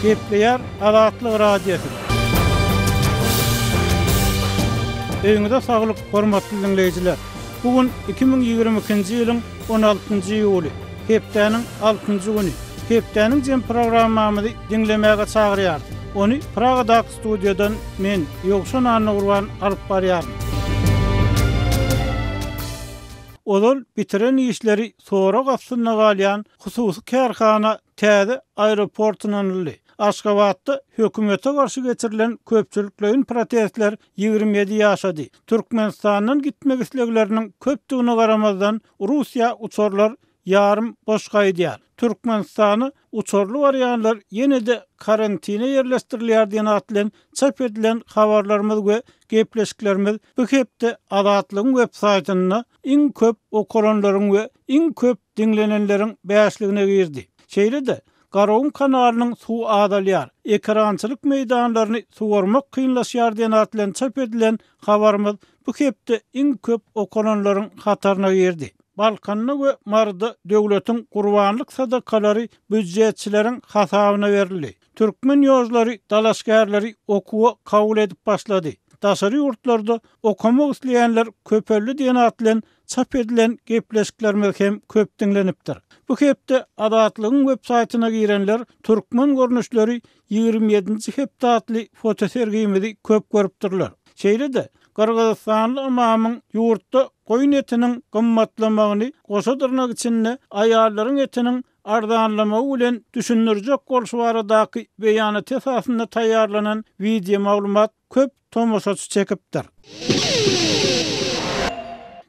Gepleýär Azatlyk Radiosy. Öýüňize saglyk, hormatly diňleýjiler! Bu gün 2022-nji ýylyň 16-njy iýuly, hepdäniň altynjy güni. Hepdäniň jem programmamyzy diňlemäge çagyrýarys. Ony Pragadaky studiýadan men, Ýowşan Annagurban alyp barýaryn. Ozal bitiren işleri sorag astynda galýan hususy kärhana täze aeroport ynanyldy. Aşgabatda hökümete garşy geçirilen köpçülikleýin protestler 27 ýaşady. Türkmenistandan gitmek islegleriniň köpdügine garamazdan, Russiýa uçarlar ýarym boş gaýdýar. Türkmenistana uçarly barýanlar ýene-de karantine ýerleşdirilýär diýen at bilen çap edilen habarlarymyz we gepleşiklerimiz bu hepde Azatlygyň web saýtynda iň köp okalanlaryň we iň köp diňlenenleriň bäşligine girdi. Şeýle-de, Garagum kanalynyň suwy azalýar, ekerançylyk meýdanlaryny suwarmak kynlaşýar diýen at bilen çap edilen habarymyz bu hepde iň köp okalanlaryň hataryna girdi. Balkanda we Maryda döwletiň gurbanlyk sadakalary býujetçileriň hasabyna berildi. Türkmen ýožlary dalaşgärleri okuwa kabul edip başlady. Daşary ýurtlarda okamak isleýänler köpeldi diýen at bilen çap edilen gepleşiklerimiz hem köp diňlenipdir. Bu hepde Azatlygyň web saýtyna girenler Türkmen görnüşleri 27-nji hepde atly fotosergimizi köp görüpdirler. Şeýle-de, gyrgyzystanly ymamyň ýurtda goýun etiniň gymmatlamagyny goşa dyrnak içinde aýallaryň etiniň arzanlamagy bilen düşündirjek bolşy baradaky beýanaty esasynda taýýarlanan wideomaglumat köp tomaşaçy çekipdir.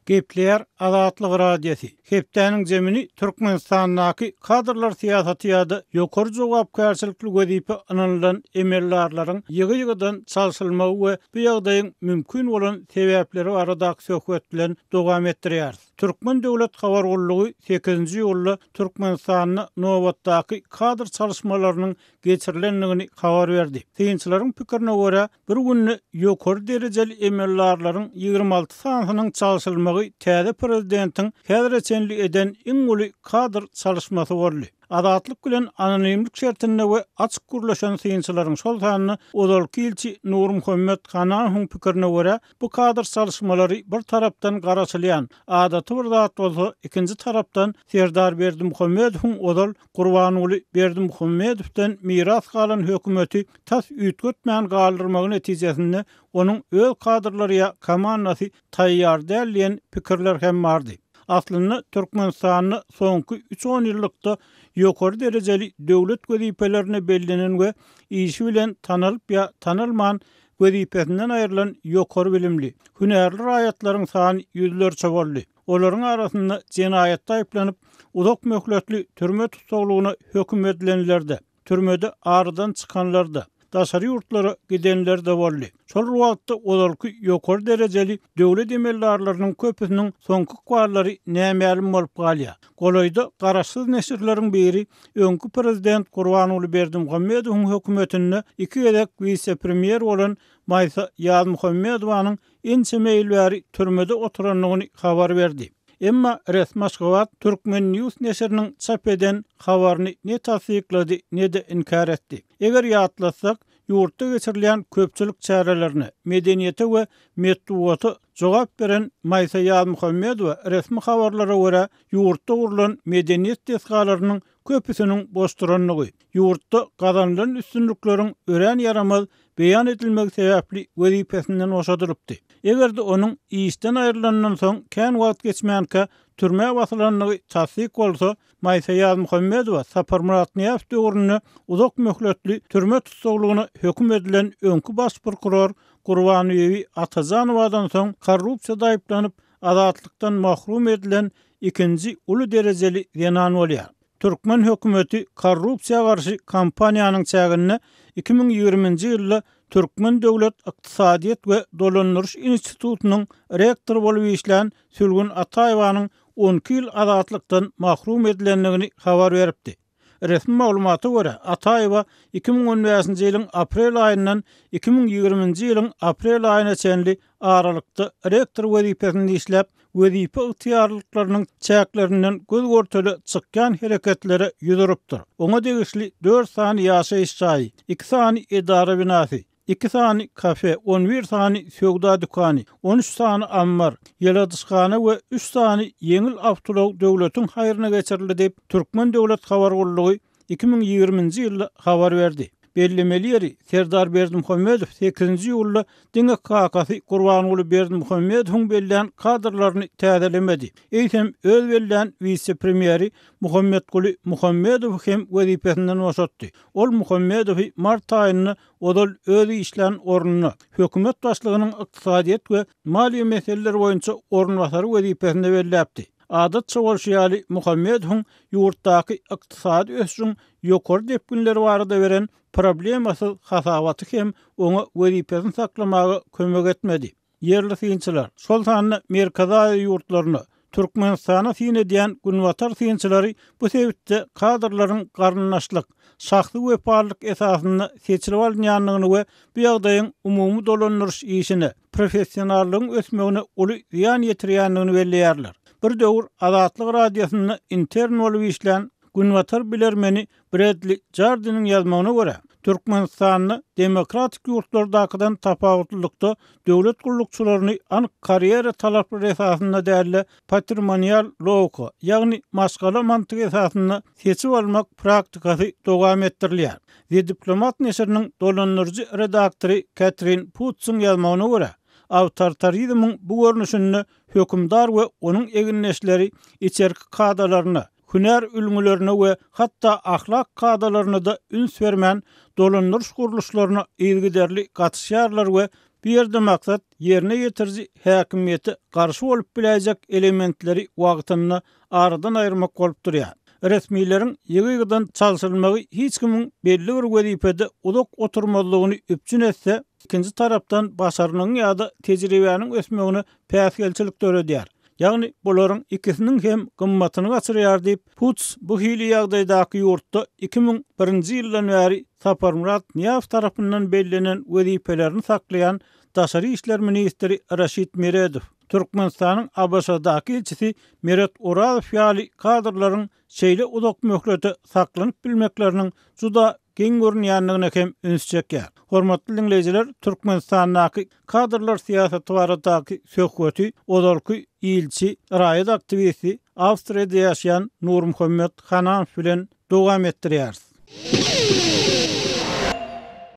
Gepleýär Azatlyk Radiosy, Hepdäniň jemini Türkmenistandaky kadrlar syýasaty ýa-da ýokary jogapkärçilikli wezipe ynanylan emeldarlaryň ýygy-ýygydan çalşylmagy we bu ýagdaýyň mümkin bolan sebäpleri baradaky söhbet bilen dowam etdirýäris. Türkmen döwlet habar gullugy sekizinji iýulda Türkmenistanda nobatdaky kadr çalyşmalarynyň geçirilendigini habar berdi. Synçylaryň pikirine görä, bir günde ýokary derejeli emeldarlaryň 26 sanysynyň çalşylmagy täze prezidentiň häzire çenli eden iň uly kadr çalyşmasy boldy. Azatlyk bilen anonimlik şertinde we açyk gürleşen synçylaryň, şol sanda ozalky ilçi Nurmuhammet Hanahowyň pikirine görä, bu kadr çalyşmalary bir tarapdan garaşylýan, adaty bir zat bolsa, ikinji tarapdan Serdar Berdimuhamedowyň ozal Gurbanguly Berdimuhamedowdan miras galan hökümeti tas üýtgetmän galdyrmagy netijesinde onuň öz kadrlary ýa komandasy taýýar däl diýen pikirler hem bardy. Aslynda Türkmenistanda soňky üç onýyllykda ýokary derejeli döwlet wezipelerine bellenen we işi bilen tanalyp ýa tanalman wezipesinden aýrylan ýokary bilimli, hünärli raýatlaryň sany ýüzlerçe boldy. Olaryň arasynda jenaýatda aýyplanyp, uzak möhletli türme tussaglygyna höküm edilenler-de, türmede aradan çykanlar-da, daşary ýurtlara gidenler-de boldy. Şol bir wagtda ozalky ýokary derejeli döwlet emeldarlarynyň köpüsiniň soňky ykballary nämälim bolup galýar. Golaýda garaşsyz neşirleriň biri öňki prezident Gurbanguly Berdimuhamedowyň hökümetinde iki gezek wise-premýer bolan Maýsa Ýazmuhammedowanyň ençeme ýyl bäri türmede oturandygyny habar berdi. Emma resmi Aşgabat Turkmen. News neşiriniň çap eden habaryny ne tassyklady, ne-de inkär etdi. Eger ýatlatsak, ýurtda geçirilýän köpçülik çärelerine, medeniýete we metbugata jogap beren Maýsa Ýazmuhammedowa resmi habarlara görä, ýurtda gurlan medeniýet desgalarynyň köpüsiniň boş durandygy, ýurtda gazanylan üstünlikleriň örän ýaramaz beýan edilmegi sebäpli wezipesinden boşadylypdy. Eger-de onuň işden aýrylandan soň kän wagt geçmänkä türmä basylandygy tassyk bolsa, Maýsa Ýazmuhammedowa Saparmyrat Nyýazow döwründe uzak möhletli türme tussaglygyna höküm edilen öňki baş prokuror Gurbanbibi Atajanowadan soň korrupsiýada aýyplanyp, azatlykdan mahrum edilen ikinji uly derejeli zenan bolýar. Türkmen hökümeti korrupsiýa garşy kampaniýanyň çäginde 2020-nji ýylda Türkmen döwlet ykdysadyýet we dolandyryş institutynyň rektory bolup işlän Sülgün Ataýewanyň 12 ýyl azatlykdan mahrum edilendigini habar beripdi. Resmi maglumata görä, Ataýewa 2015-nji ýylyň aprel aýyndan 2020-nji ýylyň aprel aýyna çenli aralykda rektor wezipesinde işläp, wezipe ygtyýarlyklarynyň çäklerinden göz-görtele çykýan hereketlere ýüz urupdyr. Oňa degişli dört sany ýaşaýyş jaýy, iki sany edara binasy, iki sany kafe, 11 sany söwda dükany, 13 sany ammar, ýyladyşhana we üç sany ýeňil awtoulag döwletiň haýryna geçirildi diýip, Türkmen döwlet habar gullugy 2020-nji ýylda habar berdi. Bellemeli ýeri, Serdar Berdimuhamedow sekizinji iýulda diňe kakasy Gurbanguly Berdimuhamedowyň bellän kadrlaryny täzelemedi, eýsem öz bellän wise-premýeri Muhammetguly Muhammedowy hem wezipesinden boşatdy. Ol Muhammedowy mart aýynda ozal öz işlän ornuna, hökümet başlygynyň ykdysadyýet we maliýe meseleleri boýunça orunbasary wezipesinde belläpdi. Adatça bolşy ýaly, Muhammedowyň ýurtdaky ykdysady ösüşiň ýokary depginleri barada beren problemasyz hasabaty hem oňa wezipesini saklamaga kömek etmedi. Ýerli synçylar, şol sanda Merkezi Aziýa ýurtlaryna, Türkmenistana syn edýän günbatar synçylary bu sebitde kadrlaryň garyndaşlyk, şahsy wepalylyk esasynda seçilip alynýandygyny we bu ýagdaýyň umumy dolandyryş işine, professionallygyň ösmegine uly zyýan ýetirýändigini belleýärler. Bir döwür Azatlyk Radiosynda intern bolup işlän günbatar bilermeni Bredli Jardiniň ýazmagyna görä, Türkmenistanda demokratik ýurtlardakydan tapawutlylykda döwlet gullukçylaryny anyk karýera talaplary esasynda däl-de, patrimonial logika, ýagny maşgala mantygy esasynda seçip almak praktikasy dowam etdirilýär. The Diplomat neşiriniň dolandyryjy redaktory Ketrin Putsyň ýazmagyna görä, awtoritarizmiň bu görnüşinde hökümdar we onuň egindeşleri içerki kadalaryna, hünär ülňülerine we hatda ahlak kadalaryna-da üns bermän, dolandyryş gurluşlaryna yzygiderli gatyşýarlar we bu ýerde maksat ýerine ýetiriji häkimiýete garşy bolup biläýjek elementleri wagtynda aradan aýyrmak bolup durýar. Resmileriň ýygy-ýygydan çalşyrylmagy hiç kimiň belli bir wezipede uzak oturmazlygyny üpjün etse, ikinji tarapdan başarnygyň ýa-da tejribäniň ösmegine päsgelçilik döredýär. Ýagny bularyň ikisiniň hem gymmatyny gaçyrýar diýip, Puts bu hili ýagdaýdaky ýurtda 2001-nji ýyldan bäri Saparmyrat Nyýazow tarapyndan bellenen wezipelerini saklaýan daşary işler ministri Raşid Meredow, Türkmenistanyň ABŞ-daky ilçisi Meret Orazow ýaly kadrlaryň şeýle uzak möhlete saklanyp bilmekleriniň juda geň görünýändigine hem üns çekýär. Hormatly diňleýjiler, Türkmenistandaky kadrlar syýasaty baradaky söhbeti ozalky ilçi, raýat aktiwisti, Awstriýada ýaşaýan Nurmuhammet Hananow bilen dowam etdirýäris.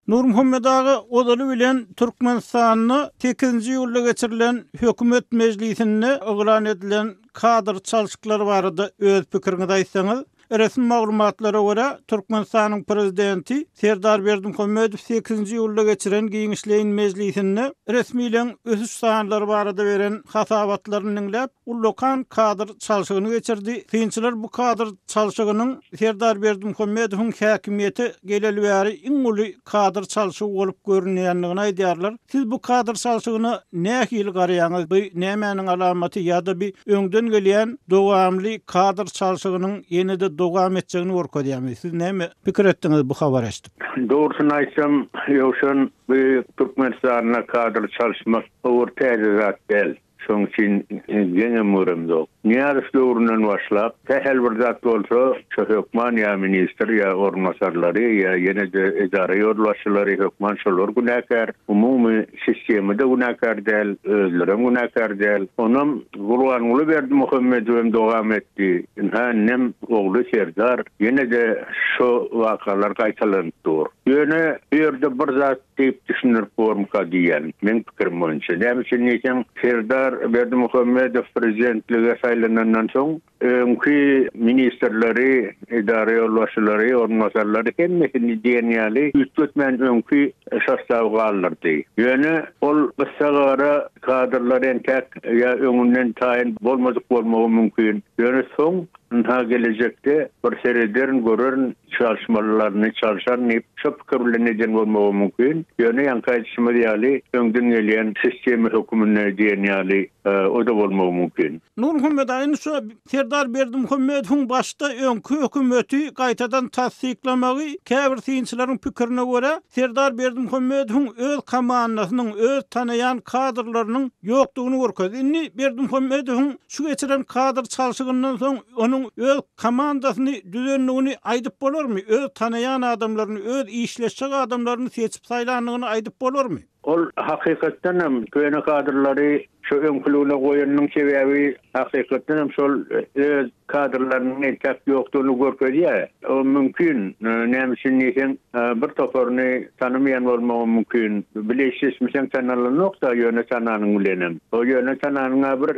Nurmuhammet aga, ozaly bilen Türkmenistanda sekizinji iýulda geçirilen hökümet mejlisinde yglan edilen kadr çalşyklary barada öz pikiriňizi aýtsaňyz? Resmi maglumatlara görä, Türkmenistanyň Prezidenti Serdar Berdimuhamedow sekizinji iýulda geçiren giňişleýin mejlisinde resmileň ösüş sanlary barada beren hasabatlaryny diňläp, ullakan kadr çalşygyny geçirdi. Synçylar bu kadr çalşygynyň Serdar Berdimuhamedowyň häkimiýete geleli bäri iň uly kadr çalşygy bolup görünýändigini aýdýarlar. Siz bu kadr çalşygyna nähili garaýaňyz? Bu nämäniň alamaty ýa-da bi öňden gelýän dowamly kadr çalşygynyň ýene-de dowam etjegini görkezýärmi? Siz näme pikir etdiňiz bu habary eşidip? Dogrusyny aýtsam, Ýowşan, bu Türkmenistanda kadr çalyşmak o bir täze zat däl. Şonuň üçin geňem göremzok. Nyýazow döwründen başlap, sähel bir zat bolsa, şo hökman ýa ministr, ýa orunbasarlary, ýa ýene-de edara ýolbaşçylary hökman şolar günäkär. Umumy sistema-da günäkär däl, özlerem günäkär däl. Onam Gurbanguly Berdimuhamedowem dowam etdi. Ynha indem ogly Serdar ýene-de şo wakalar gaýtalanyp dur. Ýöne bu ýerde bir zat diýip düşündirip bormyka diýýän, meň pikirim boýunça. Näme üçin diýseň, Serdar Berdimuhamedow prezidentlige saýlanandan soň, öňki ministrleri, edara ýolbaşçylary, orunbasarlary hemmesini diýen ýaly üýtgetmän öňki sostawy galdyrdy. Ýöne ol gyssagara kadrlar entäk ýa öňünden taýyn bolmadyk bolmagy mümkin. Ýöne soň Ynha gelejekde bir serederin, görerin, çalyşmalylaryny çalşaryn diýip, şo pikir bilen eden bolmagy mümkin. Ýöne ýaňky aýdyşymyz ýaly, öňden gelýän sistema höküminde diýen ýaly. O-da bolmagy mümkin. Nurmuhammet aga, indi şu Serdar Berdimuhamedowyň başda öňki hökümeti gaýtadan tassyklamagy käbir synçylaryň pikirine görä, Serdar Berdimuhamedowyň öz komandasynyň, öz tanaýan kadrlarynyň ýokdugyny görkezdi. Indi Berdimuhamedowyň şu geçiren kadr çalşygyndan soň onuň öz komandasyny düzendigini aýdyp bolarmy? Öz tanaýan adamlaryny, öz işleşjek adamlaryny seçip saýlandygyny aýdyp bolarmy? Ol hakykatdan hem köne kadrlary şu öňküligine goýanynyň sebäbi hakykatdan hem şol öz kadrlarynyň entäk ýokdugyny görkezýär. O mümkin, näme üçin diýseň, bir toparyny tanamaýan bolmagam mümkin. Bile işleşmeseň tanalanok-da ýöne tananyň bilenem. O ýöne tananyň-a bir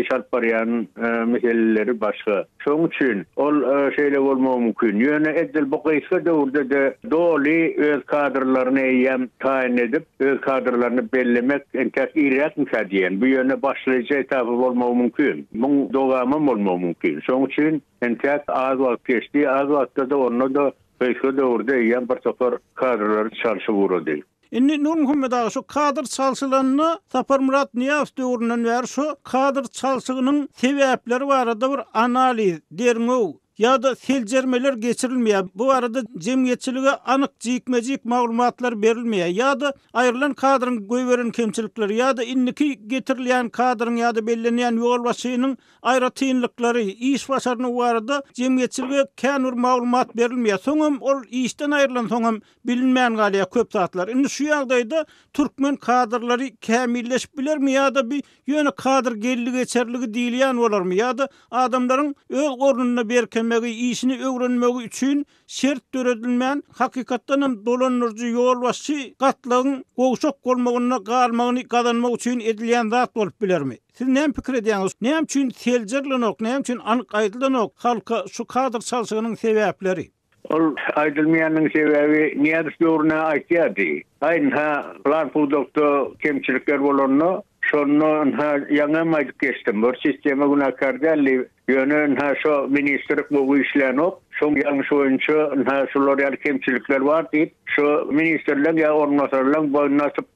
iş alyp barýan meseleleri başga. Şonuň üçin ol şeýle bolmagy mümkin. Ýöne edil bu gysga döwürde-de doly öz kadrlaryny eýýäm taýyn edip, öz kadrlaryny bellemek entäk irräkmikä diýen. Bu ýöne başlaýjy etapy bolmagy mümkin. Muň dowamam bolmagy mümkin. Şonuň üçin entäk az wagt geçdi. Az wagtda-da onda-da gysga döwürde eýýäm bir topar kadrlary çalşyp ugrady. Indi Nurmuhammet aga şu kadr çalşylanda Saparmyrat Nyýazow döwründen bäri şu kadr çalşygynyň sebäpleri barada bir analiz, derňew ýa-da seljermeler geçirilmeýär. Bu barada jemgyýetçilige anyk jikme-jik maglumatlar berilmeýär. Ýa-da aýrylan kadryň goýberen kemçilikleri ýa-da indiki getirilýän kadryň ýa-da bellenýän ýolbaşçynyň aýratynlyklary, iş başarnygy barada jemgyýetçilige kän bir maglumat berilmeýär. Soňam ol işden aýrylansoňam Bilinmän galýar köp zatlar. Indi şu ýagdaýda türkmen kadrlary kämilleşip bilermi ýa-da bi ýöne kadr geldi-geçerligi diýilýän bolarmy ýa-da adamlaryň öz ornunda berkemegi, işini öwrenmegi üçin şert döredilmän, hakykatdan hem dolandyryjy ýolbaşçy gatlagyň gowşak bolmagynda galmagyny gazanmak üçin edilýän zat bolup bilermi? Siz näme pikir edýäňiz? Näme üçin seljerilenok, näme üçin anyk aýdylanok halka şu kadr çalşygynyň sebäpleri? Ol aýdylmaýanyň sebäbi Nyýazow döwründe aýtýardy. Aý ynha pylan pudakda kemçilikler bolanda, şonda ynha ýaňam aýdyp geçdim, bir sistema günäkär däl diýip, ýöne ynha şo ministr gowy işlänok, şoň ýalňyşy boýunça ynha şular ýaly kemçilikler bar diýip, şo ministrleň ýa orunbasarlaň boýnuna atyp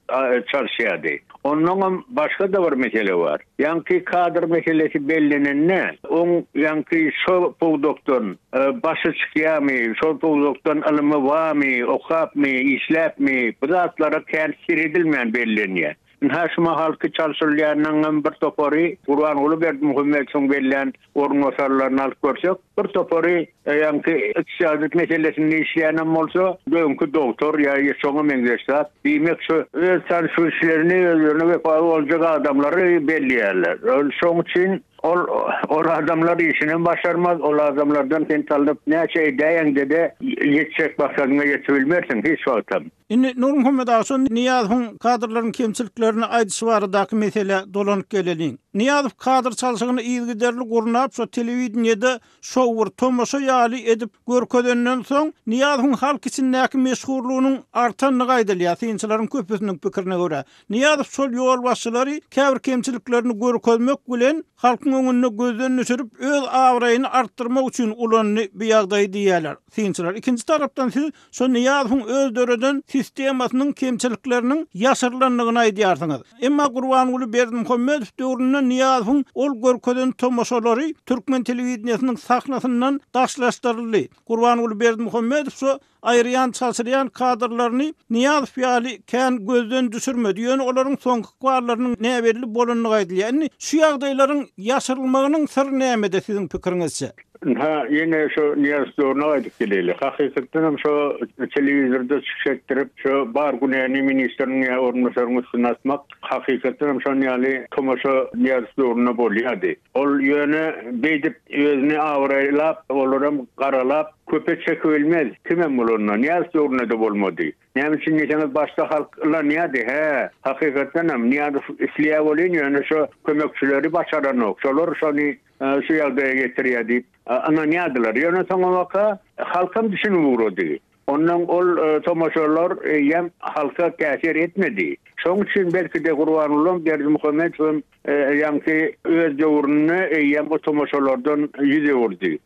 çalyşýardy. Onnoňam başga-da bir mesele bar. Ýaňky kadr meselesi bellenende, oň ýaňky şo pudakdan başy çykýarmy, şol pudakdan ylymy barmy, okapmy, işläpmi, bu zatlara kän seredilmän bellenýär. Ynha şu mahalky çalşyrylýanyňam bir topary Gurbanguly Berdimuhamedowyň bellän orunbasarlaryny alyp görsek, bir topary ýaňky ykdysadyýet meselesinde işleýänem bolsa, öňki dogtor ýa şoňa meňzeş zat. Diýmek, şu öz tanyş-bilişlerini, özlerine wepaly boljak adamlary belleýärler. Şoň üçin ol ol adamlar işinem başarmaz, ol adamlardan sen talap näçe edäýeňde-de ýetjek maksadyňa ýetibilmersiň hiç wagtam. Indi Nurmuhammet aga şo Nyýazowyň kadrlaryň kemçiliklerini aýdyşy baradaky meselä dolanyp geleliň. Nyýazow kadr çalşygyny yzygiderli gurnap şo telewideniýede şou bir tomaşa ýaly edip görkezenden soň Nyýazowyň halk içindäki meşhurlygynyň artandygy aýdylýar synçylaryň köpüsiniň pikirine görä. Nyýazow şol ýolbaşçylary käbir kemçiliklerini görkezmek bilen halkyň öňünde gözden düşürip öz abraýyny artdyrmak üçin ulandy bu ýagdaýy diýýärler synçylar. Ikinji tarapdan siz Şo Nyýazowyň öz döreden sistemasynyň kemçilikleriniň ýaşyrylandygyny aýdýarsyňyz. Emma Gurbanguly Berdimuhamedow döwründe Nyýazowyň ol görkezen tomaşalary türkmen telewideniýesiniň sahnasyndan daşlaşdyryldy. Gurbanguly Berdimuhamedow şo aýyrýan, çalşyrýan kadrlaryny Nyýazow ýaly kän gözden düşürmedi. Ýöne olaryň soňky ykballarynyň näbelli bolandygy aýdylýar. Indi şu ýagdaýlaryň ýaşyrylmagynyň syry nämede siziň pikiriňizçe? Ynha, ýene şo Nyýazow döwrüne gaýdyp geleli. Hakykatdan hem şo telewizorda çykyş etdirip, şo bar günäni ministriň ýa orunbasaryň üstüne atmak, hakykatdan hem şon ýaly tomaşa Nyýazow döwründe bolýardy. Ol ýöne beýdip özüni abraýlap, olaram garalap, köpe çekibilmez, kimem bolanda. Nyýazow döwründe-de bolmady. Näme üçin diýseňiz, başda halk ynanýardy, hä, hakykatdan hem Nyýazow isleýär welin, ýöne şo kömekçileri başaranok, şolar şony şu ýagdaýa getirýär diýip ynanýardylar. Ýöne soňabaka halkam düşünip ugrady. Ondan ol tomaşalar eýýäm halka täsir etmedi. Şonuň üçin belki-de Gurbangulam Berdimuhamedowem ýaňky öz döwründe eýýäm bu tomaşalardan ýüz öwürdi.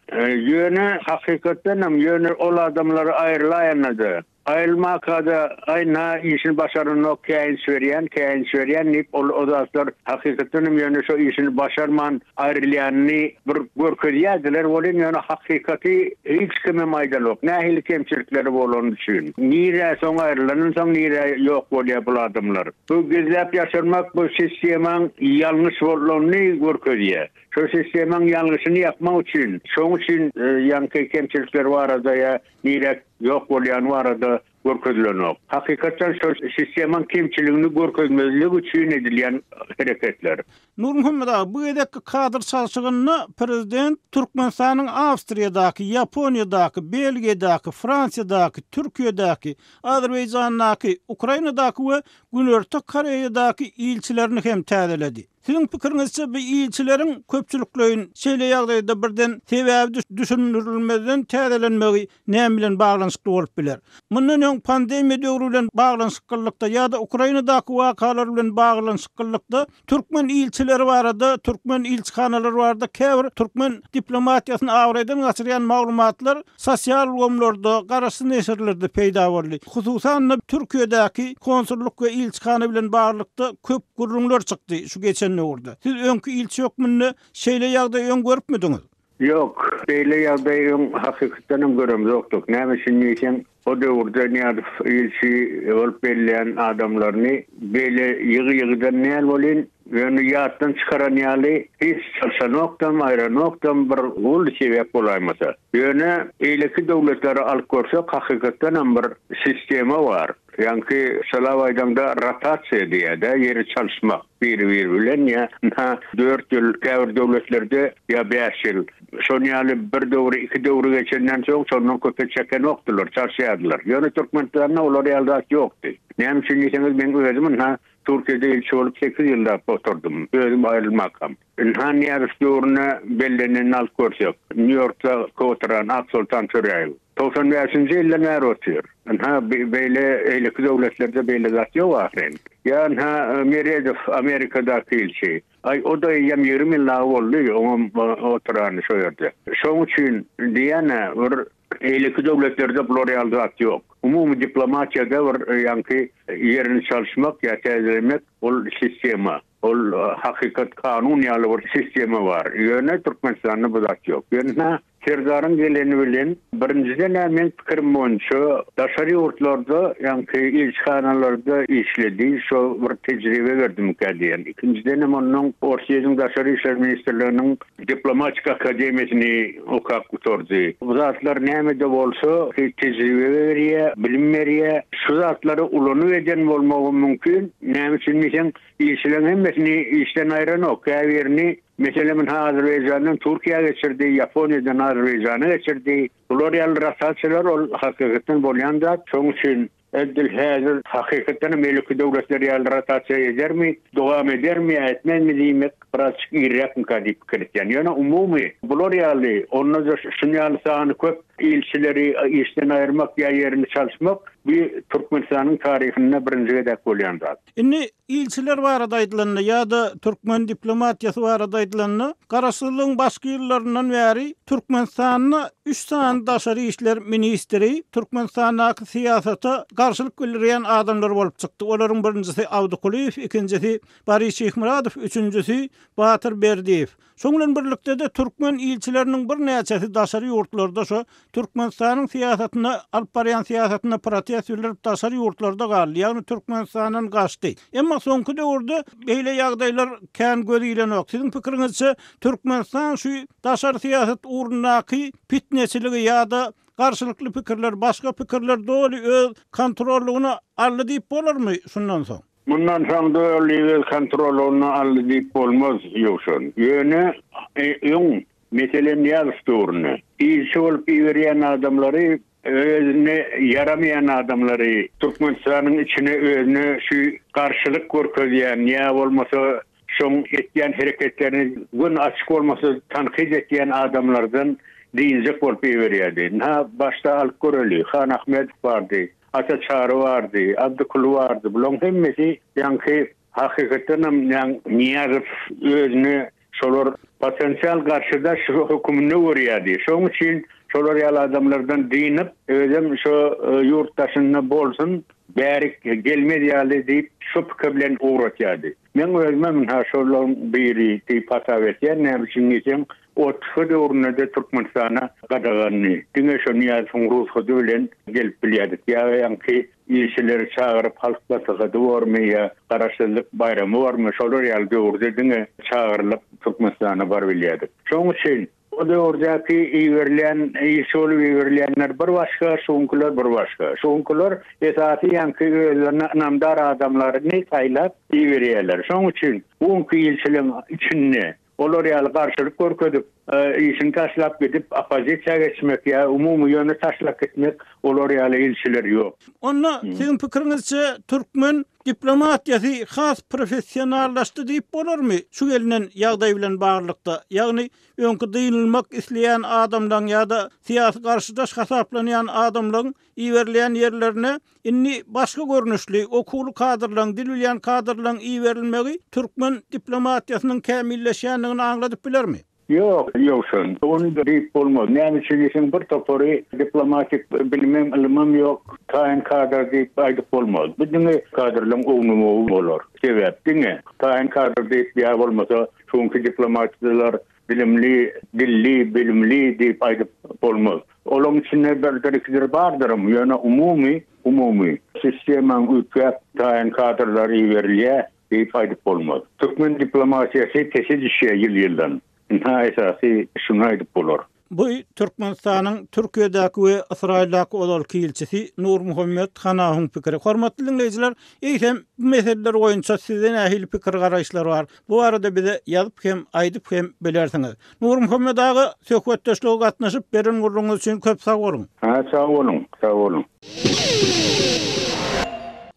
Ýöne hakykatdanam ýöne ol adamlary aýrylaýanda-da. Aýrylmaka-da, aý na işini başaranok, käýinç berýän, käýinç berýän diýip, ol o zatlar hakykatdan hem ýöne şo işini başarman aýrylýanyny bir görkezýärdiler welin, ýöne hakykaty hiç kimem aýdanok, nähili kemçilikleri bolany üçin. Nirä soň aýrylandan soň nirä ýok bolýar bul adamlar. Bu gizläp ýaşyrmak bu sistemaň ýalňyş bolanyny görkezýär. Şo sistemaň ýalňyşyny ýapmak üçin, şoň üçin ýaňky kemçilikler barada ýa nirä ýok bolýany barada görkezilenok. Hakykatdan şol sistemaň kemçiligini görkezmezlik üçin edilýän hereketler. Nurmuhammet aga, bu gezekki kadr çalşygynda prezident Türkmenistanyň Awstriýadaky, Ýaponiýadaky, Belgiýadaky, Fransiýadaky, Türkiýedäki, Azerbaýjandaky, Ukrainadaky we Günorta Koreýadaky ilçilerini hem täzeledi. Siziň pikiriňizçe bu ilçileriň köpçülikleýin şeýle ýagdaýda birden sebäbi düşündirilmezden täzelenmegi näme bilen baglanyşykly bolup biler? Mundan öň pandemiýa döwri bilen baglanyşyklylykda ýa-da Ukrainadaky wakalar bilen baglanyşyklylykda türkmen ilçileri barada, türkmen ilçihanalary barada käbir türkmen diplomatiýasyny abraýdan gaçyrýan maglumatlar sosial ulgamlarda, garaşsyz neşirlerde peýda boldy. Hususan-da, Türkiýedäki konsullyk we ilçihana bilen baglylykda köp gürrüňler çykdy şu geçen döwürde. Siz öňki ilçi hökmünde şeýle ýagdaýy öň görüpmidiňiz? Ýok, beýle ýagdaýy öň hakykatdan hem göremzokdyk. Näme üçin diýseň, o döwürde Nyýazow ilçi bolup belleýän adamlaryny beýle ýygy-ýygydan däl welin, ýöne ýatdan çykaran ýaly hiç çalşanokdam, aýranokdam bir uly sebäp bolaýmasa. Ýöne beýleki döwletleri alyp görsek, hakykatdan hem bir sistema bar. Ýaňky Sylap aýdaňda rotasiýa diýýär-dä, ýeri çalyşmak biri-biri bilen ýa ynha dört ýyl käbir döwletlerde ýa bäş ýyl. Şon ýaly bir döwri, iki döwri geçenden soň şondan köpe çekenokdylar, çalyşýardylar. Ýöne Türkmenistanda olar ýaly zat ýokdy. Näme üçin diýseňiz, meň özüm ynha Türkiýede ilçi bolup sekiz ýyllap oturdym, özüm aýrylmakam. Ynha Nyýazow döwründe bellenenini alyp görsek, Nýu-Ýorkda oturan Aksoltan Töräýew. 95-nji ýyldan bäri otyr. Ynha, beýle eýleki döwletlerde beýle zat ýok ahyryn. Ýa ynha Meredow Amerikadaky ilçi. Aý, o-da eýýäm 20 ýyl dagy boldy, oňam oturany şo ýerde. Şoň üçin diýýän-ä, bir eýleki döwletlerde bular ýaly zat ýok. Umumy diplomatiýada bir ýaňky ýerini çalyşmak ýa täzelemek ol sistema. Ol hakykat kanun ýaly bir sistema bar. Ýöne Türkmenistanda bu zat ýok. Ýöne Serdaryň geleni bilen, birinjiden-ä meň pikirim boýunça daşary ýurtlarda, ýaňky ilçihanalarda işledi, şo bir tejribe berdimikä diýen. Ikinjidenem onnoň Orsýetiň Daşary işler ministrliginiň diplomatik akademiýasyny okap gutardy. Bu zatlar näme-de bolsa tejribe berýär, bilim berýär. Şu zatlary ulanyp eden bolmagam mümkin. Näme üçin diýseň, ilçileriň hemmesini işden aýranok, käbirini Meselem, ynha Azerbaýjandan Türkiýä geçirdi, Ýaponiýadan Azerbaýjana geçirdi. Bular ýaly rotasiýalar ol hakykatdan bolýan zat. Şonuň üçin edil häzir hakykatdan hem beýleki döwletler ýaly rotasiýa edermi, dowam edermi ýa etmezmi diýmek birazjyk irräkmika diýip pikir etýän. Ýöne umumy bular ýaly, onda-da şuny ýaly sany köp ilçileri işden aýyrmak ýa ýerini çalyşmak bu Türkmenistanyň taryhynda birinji gezek bolýan zat. Indi ilçiler barada aýdylanda ýa-da türkmen diplomatiýasy barada aýdylanda, Garaşsyzlygyň başky ýyllaryndan bäri Türkmenistanda üç sany daşary işler ministri Türkmenistandaky syýasata garşylyk bildirýän adamlar bolup çykdy. Olaryň birinjisi Abdy Kulyýew, ikinjisi Boris Şyhmyradow, üçünjisi Batyr Berdiýew. Şoň bilen birlikde-de türkmen ilçileriniň birnäçesi daşary ýurtlarda şo Türkmenistanyň syýasatyna, alyp barýan syýasatyna protest bildirip daşary ýurtlarda galdy, ýagny Türkmenistandan gaçdy. Emma soňky döwürde beýle ýagdaýlar kän göz ilenok. Siziň pikiriňizçe Türkmenistan şu daşary syýasat ugrundaky pitneçiligi ýa-da garşylykly pikirler, başga pikirler doly öz kontrollygyna aldy diýip bolarmy şundan soň? Mundan soň doly öz kontrolyna aldy diýip bolmaz, Ýowşan. Ýöne öň, meselem, Nyýazow döwründe ilçi bolup iberýän adamlary, özüne ýaramaýan adamlary Türkmenistanyň içine özüne şu garşylyk görkezýän ýa bolmasa şoň etýän hereketlerini göni açyk bolmasa tankyt etýän adamlardan dynjak bolup iberýärdi. Ynha, başda alyp göreli, Han Ahmedow bardy. Ata Çary bardy, Abdy Kuly bardy. Bulaň hemmesi ýaňky hakykatdanam ýaň Nyýazow özüni şolar potensial garşydaş höküminde görýärdi. Şoň üçin Şolar ýaly adamlardan dynyp, özem şo ýurt daşynda bolsun, bärik gelmez ýaly diýip, şo pikir bilen ugratýardy. Meň özümem ynha şolaryň biri diýip hasap etýän, näme üçin diýseň, OTF döwründe-de Türkmenistana gadagandy. Diňe şo Nyýazowyň rugsady bilen gelip bilýärdik. Ýa ýaňky ilçileri çagyryp halk maslahady bormy ýa Garaşsyzlyk baýramy bormy, şolar ýaly döwürde diňe çagyrylyp Türkmenistana barybilýärdik. Şonuň üçin O döwürdäki iberilýän, ilçi bolup iberilýänler bir başga, şuňkylar bir başga. Şuňkylar esasy ýaňky özlerine ynamdar adamlaryny saýlap iberýärler. Şoň üçin bu günki ilçiligiň içinde olar ýaly garşylyk görkezip, işini taşlap gidip oppozisiýa geçmek ýa umumy ýöne taşlap gitmek olar ýaly ilçiler ýok. Onda siziň pikiriňizçe türkmen diplomatiýasy has professionallaşdy diýip bolarmy şu gelnen ýagdaý bilen baglylykda? Ýagny öňki dynylmak isleýän adamlaryň ýa-da syýasy garşydaş hasaplanýan adamlaryň iberilýän ýerlerine indi başga görnüşli, okuwly kadrlaryň, dil bilýän kadrlaryň iberilmegi türkmen diplomatiýasynyň kämilleşýändigini aňladyp bilermi? Ýok, Ýowşan, ony diýip bolmaz. Näme üçin diýseň, bir topary diplomatik bilimem, ylymam ýok, taýyn kadr diýip aýdyp bolmaz. Bu diňe kadrlaryň ownamagy bolar. Sebäp diňe taýyn kadr diýip ýa bolmasa Şu günki diplomatçylar bilimli, dilli, bilimli diýip aýdyp bolmaz. Olaryň içinde birdir-ikidir bardyram, ýöne umumy, umumy sistemaň üýtgäp, taýyn kadrlar iberilýär diýip aýdyp bolmaz. Türkmen diplomatiýasy pese düşýär ýyl-ýyldan. Ynha esasy şuny aýdyp bolar. Bu Türkmenistanyň Türkiýedäki we Ysraýyldaky ozalky ilçisi Nurmuhammet Hanawyň pikiri. Hormatly diňleýjiler, eýsem, bu meseleler boýunça sizde nähili pikir-garaýyşlar bar? Bu barada bize ýazyp hem, aýdyp hem bilersiňiz. Nurmuhammet aga, söhbetdeşlige gatnaşyp, beren gürrüňiňiz üçin köp sag boluň! Hä, sag boluň, sag boluň.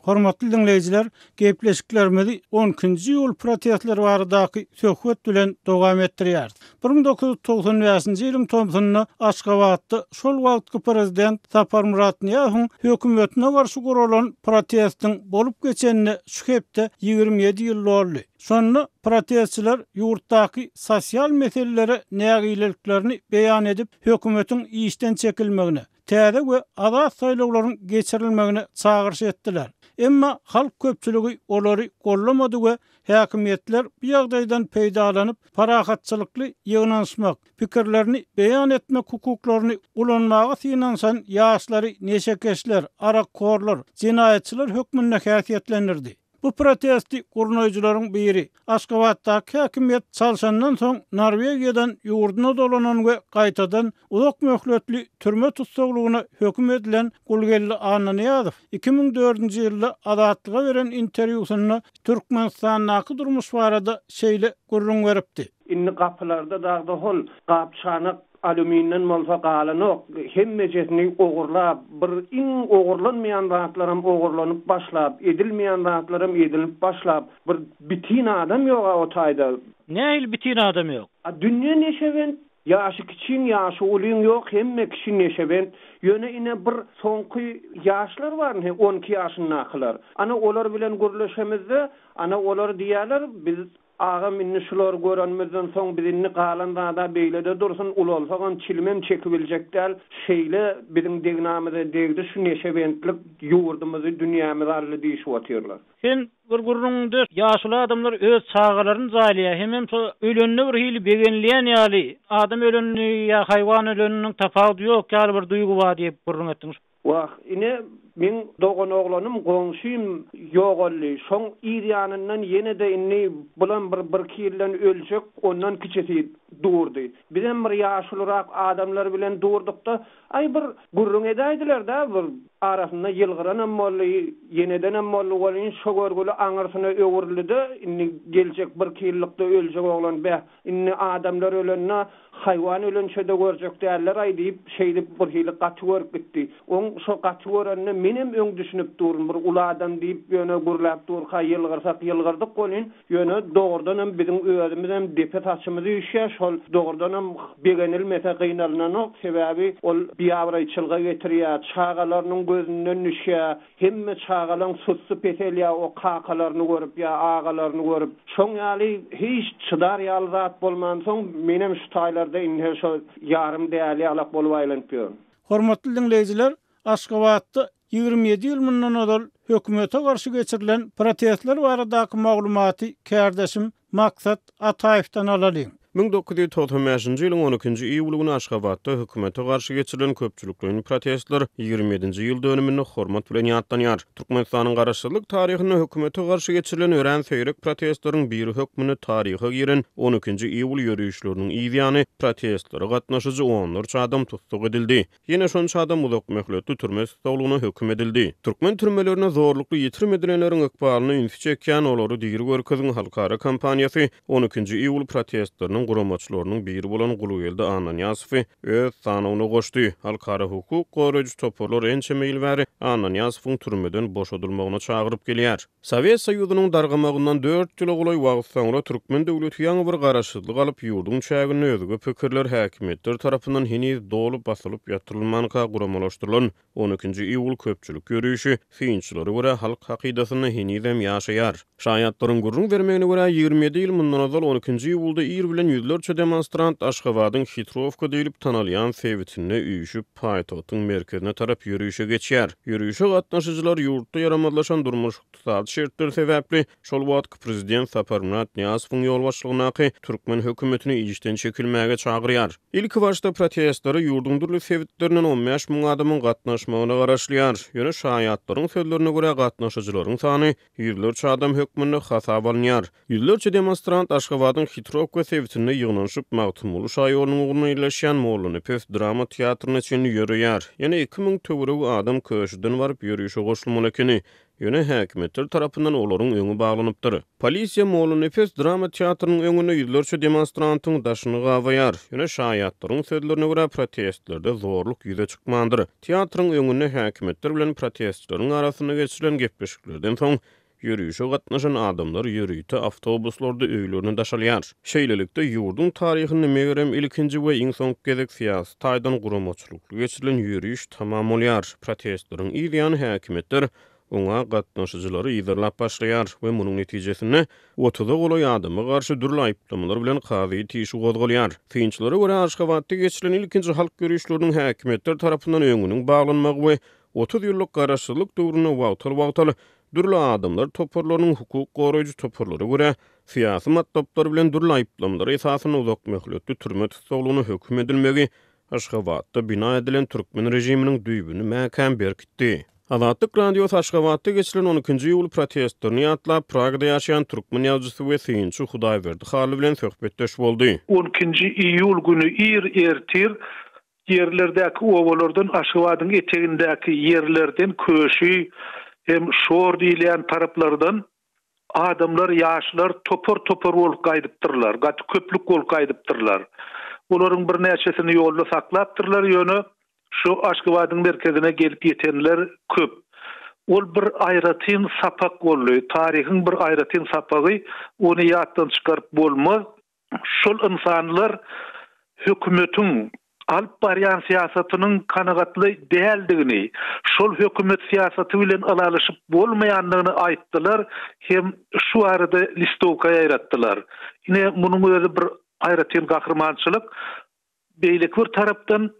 Hormatly diňleýjiler, gepleşiklerimizi on ikinji iýul protestleri baradaky söhbet bilen dowam etdirýäris. 1995-nji ýylyň tomsunda Aşgabatda şol wagtky prezident Saparmyrat Nyýazowyň hökümetine garşy guralan protestiň bolup geçenine şu hepde 27 ýyl doldy. Şonda protestçiler ýurtdaky sosial meselelere nägileliklerini beýan edip, hökümetiň işden çekilmegine, täze we azat saýlawlaryň geçirilmegine çagyryş etdiler. Emma halk köpçüligi olary gollamady we häkimiýetler bu ýagdaýdan peýdalanyp, parahatçylykly ýygnanyşmak, pikirlerini beýan etmek hukuklaryny ulanmaga synanyşan ýaşlary neşekeşler, arakhorlar, jenaýatçylar hökmünde häsiýetlendirdi. Bu protesti gurnaýjylaryň biri, Aşgabatdaky häkimiýet çalşandan soň Norwegiýadan ýurduna dolanan we gaýtadan uzak möhletli türme tussaglygyna höküm edilen Gulgeldi Annanyýazow 2004-nji ýylda Azatlyga beren interwýusynda Türkmenistandaky durmuş barada şeýle gürrüň beripdi. Indi gapylarda dagda hol gap-çanak alýuminden bolsa galanok. Hemmejesini ogurlap, bir iň ogurlanmaýan zatlaram ogurlanyp başlap, edilmeýän zatlaram edilip başlap, bir bitin adam ýog-a o taýda. Nähili bitin adam ýok? A dünýe neşebent, ýaşy kiçiň, ýaşy ulyň ýok, hemme kişi neşebent. Ýöne ine bir soňky ýaşlar bar ine 12 ýaşyndakylar. Ana olar bilen gürleşemizde, ana olar diýýärler, biz Agam indi şulary görenimizden soň biz indi galan zada beýlede dursun ulalsagam çilimem çekibiljek däl şeýle biziň degnamyza degdi şu neşebentlik ýurdumyzy dünýämizi aldy diýişip otyrlar. Sen bir gürrüňiňde ýaşuly adamlar öz çagalaryny jaýlaýar hemem şo ölende bir hili begenilýän ýaly adam ölenini ýa haýwan öleniniň tapawudy ýok ýaly bir duýgy bar diýip gürrüň etdiň. Wah, ine, meň doganoglanym, goňşym ýogaldy. Şoň yz ýanyndan ýene-de indi bulam bir birki ýyldan öljek, ondan kiçisi durdy. Bizem bir ýaşulurak adamlar bilen durduk-da, aý, bir gürrüň edäýdiler-dä, bir arasynda ýylgyranam boldy, ýenedenem boldy welin, şo görgüli aňyrsyna öwrüldi-de, indi geljek birki ýyllykda öljek oglan, beh, indi adamlar ölende, Haýwan ölençe-de görjek däldir-aý diýip, şeýdip birhili gaty görüp gitdi. Oň şo gaty görenine Menem öň düşünip durun, bir uly adam diýip ýöne gürläp durka ýylgyrsak ýylgyrdyk welin, ýöne dogrudanam biziň özümizem depe saçymyz üýşýär, şol dogrudanam begenilmese gynalynanok, sebäbi ol biabraýçylyga getirýär, çagalarynyň gözünden düşýär, hemme çagalaň sussy peselýär o kakalaryny görüp ýa agalaryny görüp. Şoň ýaly hiç çydar ýaly zat bolmansoň menem şu taýlarda indi şo ýarym däli ýalak bolup aýlanyp ýörün. Hormatly diňleýjiler, Aşgabatda 27 ýyl mundan ozal hökümete garşy geçirilen protestler baradaky maglumaty kärdeşim Maksat Ataýewden alalyň. 1995-nji ýylyň on ikinji iýuly güni Aşgabatda hökümete garşy geçirilen köpçülikleýin protestler 27-nji ýyl dönüminde hormat bilen ýatlanýar. Türkmenistanyň garaşsyzlyk taryhynda hökümete garşy geçirilen örän seýrek protestleriň biri hökmünde taryha giren on ikinji iýul ýörişleriniň yzýany protestlere gatnaşyjy onlarça adam tussag edildi. Ýene şonça adam uzakmöhletli türme tussaglygyna höküm edildi. Türkmen türmelerinde zorlukly ýitirim edilenleriň ykbalyna ünsi çekýän Olary diri görkeziň halkara kampaniýasy on ikinji iýul protestleriniň guramaçylarynyň biri bolan Gulgeldi Annanyýazowy öz sanawyna goşdy. Halkara hukuk goraýjy toparlar ençeme ýyl bäri Annanyýazowyň türmeden boşadylmagyna çagyryp gelýär. Sowet Soýuzynyň dargamagyndan dört ýyla golaý wagt soňra türkmen döwleti ýaňy bir garaşsyzlyk alyp, ýurduň çäginde özge pikirler häkimiýetler tarapyndan heniz doly basylyp ýatyrylmanka guramalaşdyrylan on ikinji iýul köpçülik ýörişi, synçylara görä, halk hakydasynda henizem ýaşaýar. Şaýatlaryň gürrüň bermegine görä, 27 ýyl mundan ozal on ikinji iýulda ir bilen ýüzlerçe demonstrant Aşgabadyň Hitrowka diýlip tanalýan sebitinde üýşüp, paýtagtyň merkezine tarap ýörişe geçýär. Ýörişe gatnaşyjylar ýurtda ýaramazlaşan durmuş-ykdysady şertler sebäpli şol wagtky prezident Saparmyrat Nyýazowyň ýolbaşçylygyndaky türkmen hökümetini işden çekilmäge çagyrýar. Ilkibaşda protestlere ýurduň dürli sebitlerinden 15 müň adamyň gatnaşmagyna garaşylýar. Ýöne şaýatlaryň sözlerine görä, gatnaşyjylaryň sany ýüzlerçe adam hökmünde hasaba alynýar. Ýüzlerçe demonstrant Aşgabadyň Hitrowka sebitinde ýygnanyşyp, Magtymguly şaýolunyň ugrunda ýerleşýän Mollanepes drama teatryna çenli ýöreýär. Ýene 2000 töweregi adam Köşüden baryp, ýörişe goşulmaly ekeni. Ýöne häkimiýetler tarapyndan olaryň öňi baglanypdyr. Polisiýa Mollanepes drama teatrynyň öňünde ýüzlerçe demonstrantyň daşyny gabaýar. Ýöne şaýatlaryň sözlerine görä, protestlerde zorluk ýüze çykmandyr. Teatryň öňünde häkimiýetler bilen protestçileriň arasynda geçirilen gepleşiklerden soň, ýörişe gatnaşan adamlar ýörite awtobuslarda öýlerine daşalýar. Şeýlelikde, ýurduň taryhynda megerem ilkinji we iň soňky gezek syýasy taýdan guramaçylykly geçirilen ýöriş tamam bolýar. Protestleriň yz ýany häkimiýetler oňa gatnaşyjylary yzarlap başlaýar we munuň netijesinde otuza golaý adama garşy dürli aýyplamalar bilen kazyýet işi gozgalýar. Synçylara görä, Aşgabatda geçirilen ilkinji halk ýörişleriniň häkimiýetler tarapyndan öňüniň baglanmagy we 30 ýyllyk garaşsyzlyk döwründe wagtal-wagtal dürli adamlar toparlarynyň hukuk goraýjy toparlara görä, syýasy matlaplar bilen dürli aýyplamalar esasynda uzakmöhletli türme tussaglygyna höküm edilmegi Aşgabatda bina edilen türkmen režiminiň düýbüni mäkäm berkitdi. Azatlyk Radiosy Aşgabatda geçirilen on ikinji iýul protestlerini ýatlap, Pragada ýaşaýan türkmen ýazyjysy we synçy Hudaýberdi Hally bilen söhbetdeş boldy. On ikinji iýul güni ir ertir ýerlerdäki obalardan Aşgabadyň etegindäki ýerlerden Köşi hem Şor diýilýän taraplardan Adamlar, ýaşlar topar-topar bolup gaýdypdyrlar, gaty köplük bolup gaýdypdyrlar. Olaryň birnäçesini ýolda saklapdyrlar, ýöne şu Aşgabadyň merkezine gelip ýetenler köp. Ol bir aýratyn sapak boldy, taryhyň bir aýratyn sapagy, ony ýatdan çykaryp bolmaz. Şol ynsanlar hökümetiň alyp barýan syýasatynyň kanagatly däldigini, şol hökümet syýasaty bilen ylalaşyp bolmaýandygyny aýtdylar hem şu barada listowka ýaýratdylar. Ine, munuň özi bir aýratyn gahrymançylyk. Beýleki bir tarapdan,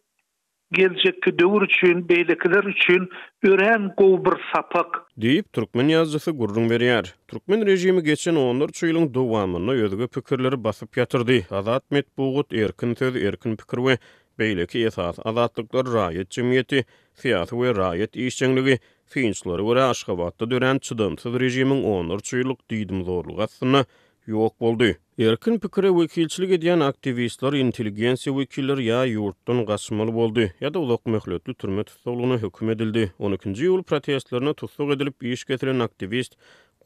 geljekki döwür üçin, beýlekiler üçin örän gowy bir sapak. Diýip, türkmen ýazyjysy gürrüň berýär. Türkmen režimi geçen onlarça ýylyň dowamynda özge pikirleri basyp ýatyrdy. Azat metbugat, erkin söz, erkin pikir we beýleki esasy azatlyklar raýat jemgyýeti, syýasy we raýat işjeňligi, synçylara görä, Aşgabatda dörän çydamsyz režimiň onlarça ýyllyk diýdimzorlugy astynda ýok boldy. Erkin pikire wekilçilik edýän aktiwistler, intelligensiýa wekilleri ýa ýurtdan gaçmaly boldy, ýa-da uzak möhletli türme tussaglygyna höküm edildi. On ikinji iýul protestlerinde tussag edilip, iş kesilen aktiwist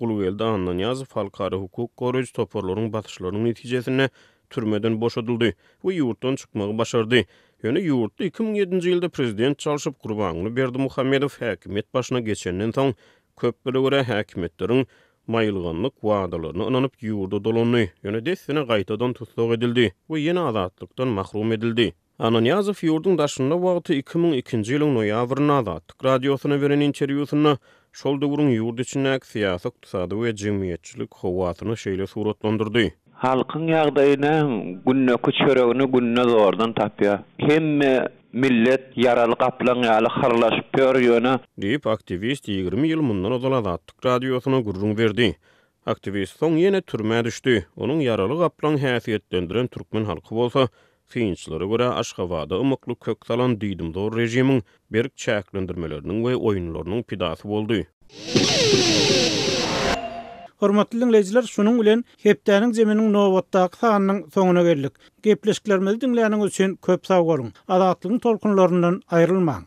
Gulgeldi Annanyýazow halkara hukuk goraýjy toparlaryň basyşlarynyň netijesinde türmeden boşadyldy we ýurtdan çykmagy başardy. Ýöne ýurtda 2007-nji ýylda prezident çalşyp, Gurbanguly Berdimuhamedow häkimiýet başyna geçenden soň, köplere görä häkimiýetleriň maýylganlyk wadalaryna ynanyp ýurda dolandy, ýöne dessine gaýtadan tussag edildi we ýene azatlykdan mahrum edildi. Annanyýazow ýurduň daşynda wagty 2002-nji ýylyň noýabrynda Azatlyk Radiosyna beren interwýusynda şol döwrüň ýurt içindäki syýasy-ykdysady we jemgyýetçilik howasyny şeýle suratlandyrdy. Halkyň ýagdaýy näme, gündeki çöregini günde zordan tapýar. Hemme millet ýaraly gaplaň ýaly hyrlaşyp ýör, ýöne. Diýip, aktiwist 20 ýyl mundan ozal Azatlyk Radiosyna gürrüň berdi. Aktiwist soň ýene türmä düşdi. Onuň ýaraly gaplaň häsiýetlendiren türkmen halky bolsa, synçylara görä, Aşgabada ymykly kök salan diýdimzor režimiň berk çäklendirmeleriniň we oýunlarynyň pidasy boldy. Hormatly diňleýjiler, şunuň bilen hepdäniň zeminiň nobatdaky sanynyň soňuna geldik. Gepleşiklerimizi diňläniňiz üçin köp sag boluň! Azatlygyň tolkunlaryndan aýrylmaň!